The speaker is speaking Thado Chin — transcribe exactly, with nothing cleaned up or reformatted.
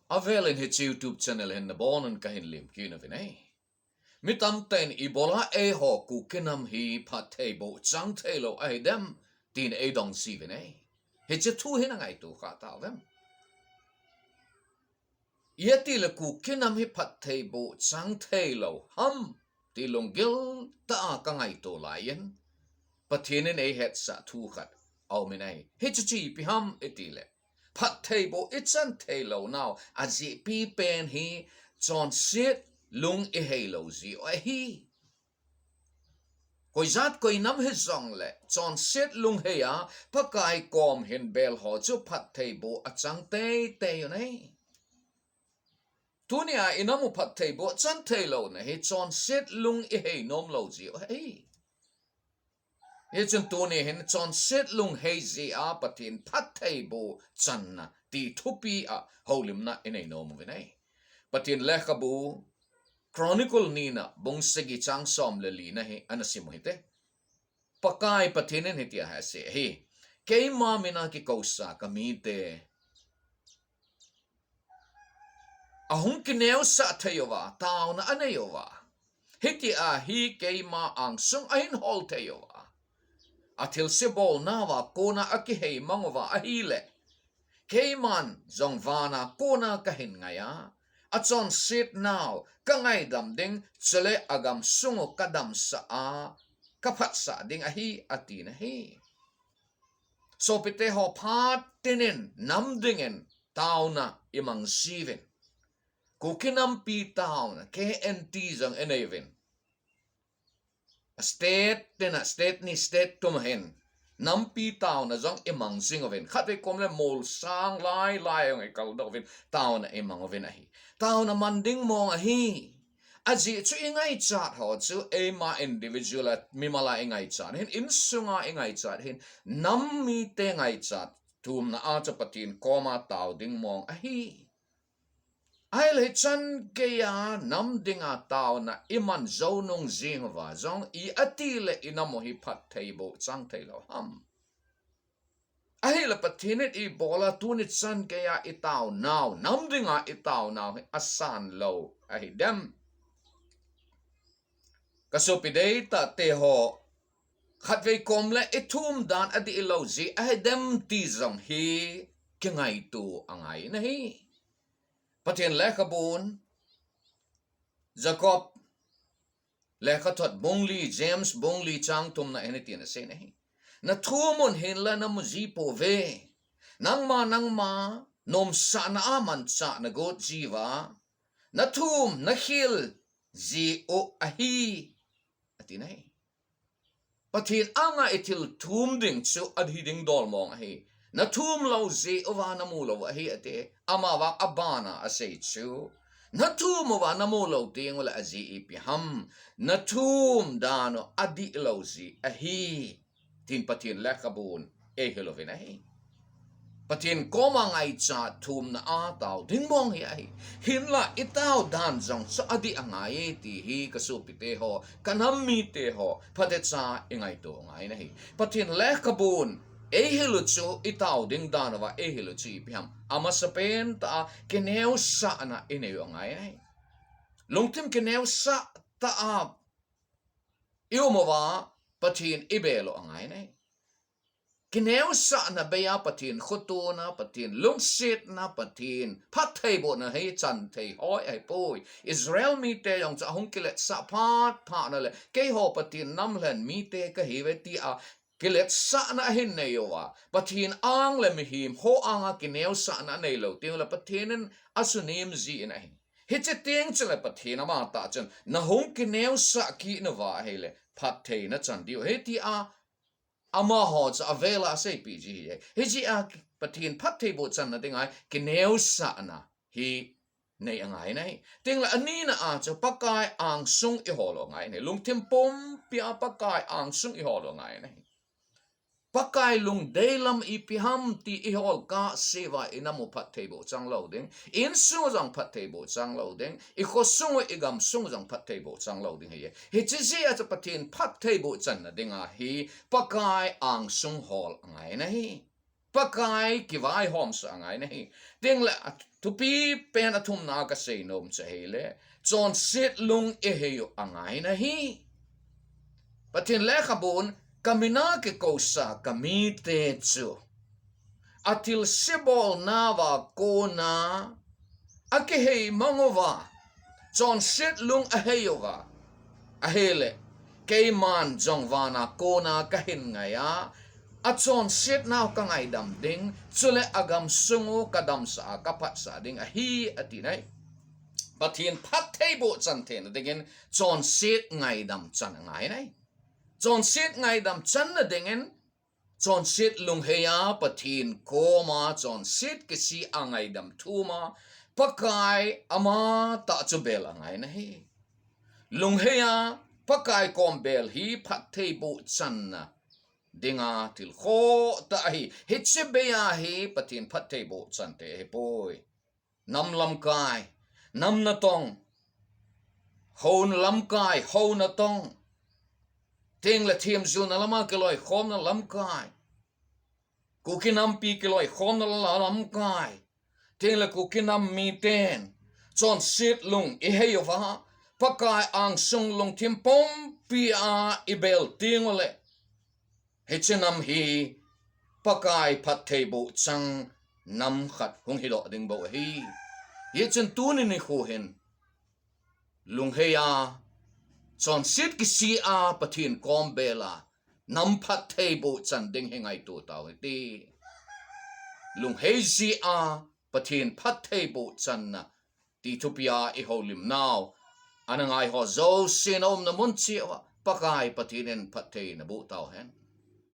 Avelin hiche YouTube channel hin nabonun kahin lemkit nauvin ahi. Mi tamtah in ibola eiho Kuki nam hi phattheiboh chang theilou ahidem tin eidong jiuvin ahi. Hiche thu hi nangaito khah tauvem? Ijeh itile Kuki nam hi phattheiboh chang theilou ham ti lunggil tah a kangaito laiyin, Pathen in eihetsah thu khat aumin ahi. Hichu chu ipi ham itile, phattheiboh ichan theilou nau ajehpipen hi chonset lung iheilou jeh u ahi. Koijat koinam hijongle chonset lunghei a Pakai kom hin bel ho chu phattheiboh achang teitei u ahi. Tunia inam u phattheiboh chan theilouna hi chonset lung ihei nomlou jeh u ahi. Hichun tuni hin chonset lunghei jeh a Pathen phattheiboh channa ti thupi a houlimna inei nom uvin ahi. Pathen lekhabu Chronicle nina bung sagi chang som le lina hi ana sim u hite. Pakai Pathen in hitia asei ahi. Keima mina kikousa kamite ahung kineosah thei uva, taona anei uva, hitia hi keima angsung ahin hol thei uva, athilse bolnauva kona akihei mang uva ahile, keiman jong vana kona kahin ngai a, achonset nau kangaidam ding, chule agamsung u kadamsah a, kaphatsah ding ahi, ati ahi. Sopite ho, phat tinin nam dingin taona imang jiuvin. Kuki nampi taona, K N T jong inei uvin. State tina, state ni state thum hin nampi taona jong imang jing uvin. Khatvei kom le molsang lai lai jong ikaldoh uvin, taona imang uvin ahi. Taona man ding mong ahi. Ajeh chu ingaichat ho chu eima individual a, mimal a ingaichat hin, insunga ingaichat hin, nam mite ngaichat thumna a chu Pathen koma tao ding mong ahi. Ahile hichan geiya nam dinga taona iman jou nung jing uva jong ijeh itile inam u hi phattheiboh chang theilou ham? Ahile Pathen in ibola tuni chan geiya itaonau, nam dinga itaonau hi asan lou ahidem? Kasopi deitahte ho, khatvei kom le ithum dan adih lou jeh ahidem ti jong hi kingaito angai ahi. Pathen lekhabun Jacob lekhathot bung li, James bung li chang thumna hin hitin asei ahi. Nathum un hinla namu jipouve. Nangma, nangma nomsahna a manchah nagot jiuva, nathum nakhel jiu ahi, ati ahi. Pathen anga ithil thum ding chu ahi ding dol mong ahi. Nathum lou jiuva namu lou ahi ati. Amavang abana asei chu, nathum uva namu lou teng ule ajeh ipi ham? Nathum dan u adih lou jeh ahi, tin Pathen lekhabun eihil uvin ahi. Pathen koma ngaichat thumna a tao ding mong hi ahi. Hinla itao dan jong chu adih angai e ti hi kasopite ho, kanam mite ho, phatecha ingaito angai ahi. Pathen lekhabun eihil u chu, itao ding dan uva eihil u chu ipi ham? Amasapen tah a kineosahna inei u angai ahi. Lungthim kineosah tah a ium uva Pathen ibel u angai ahi. Kineosahna bei a Pathen khotona, Pathen lungsetna, Pathen phattheibohna hi chan thei hoi ahipoi. Israel mite jong chu ahung kiletsah phat phat na le, keiho Pathen namlhen mite kahiuve tia kiletsahna ahin nei uva, Pathen ang le mihem ho anga kineosahna anei lou teng ule Pathen in asunem jin ahi. Hiche teng chule Pathen amatah chun nahung kineosah kit nauva ahile phatthei nachan diu ahi tia amaho chu avela aseipeh ji ahi. Hijeh a Pathen phattheiboh channa dinga kineosahna hi nei angai ahi. Tengle anina a chu Pakai angsung ihol u angai ahi. Lungthim pumpi a Pakai angsung ihol u angai ahi. Pakai lungdei lam ipi ham ti ihol kahseuva inam u phattheiboh chang lou ding, insung u jong phattheiboh chang lou ding, ikhosung u igamsung u jong phattheiboh chang lou ding ahi. Hiche jeh a chu Pathen phattheiboh channa dinga hi Pakai angsung hol angai ahi. Pakai kivaihomsa angai nahi. Tengle a thupi pen athumna kasei nom chu ahile, chonset lung ihei u angai nahi. Pathen lekhabun, kamin a kikousa kamite chu athilse bolnauva kona akihei mang uva, chonset lung ahei uva, ahile, keiman jong vana kona kahin ngai a, achonsetnau kangaidam ding, chule agamsung u kadamsah a kaphatsah ding ahi, ati nai. Pathen phattheiboh chan theina dingin chonset ngaidam chan angai nai. Chonset ngaidam channa dingin, chonset lunghei a Pathen koma chonset kisih a ngaidam thum a, Pakai amatah chu bel angai nahi. Lunghei a Pakai kom bel hi phattheiboh channa dinga thil khoh tah ahi. Hiche bei a hi Pathen phattheiboh chan thei ahipoi. Nam lamkai, nam natong, hou lamkai, hou natong. Tengle themjilna lama kiloikhomna lamkai, Kuki nampi kiloikhomna la-, lamkai. Tengle Kuki nam miten chonset lung ihei uva, Pakai angsung lungthim pumpi a ibel teng ule, hiche nam hi Pakai phattheiboh chang nam khat hung hidoh ding bou ahi. Hichun tuni nikho hin lunghei a, chonset kisih a Pathen kom bel a nam phattheiboh chan ding hi ngaito tau hite. Lunghei jeh a Pathen phattheiboh channa ti thupi a ihoulimnau, ana ngaiho jouse naumna mun cheh uva Pakai Pathen in phatthei naboh tauhen.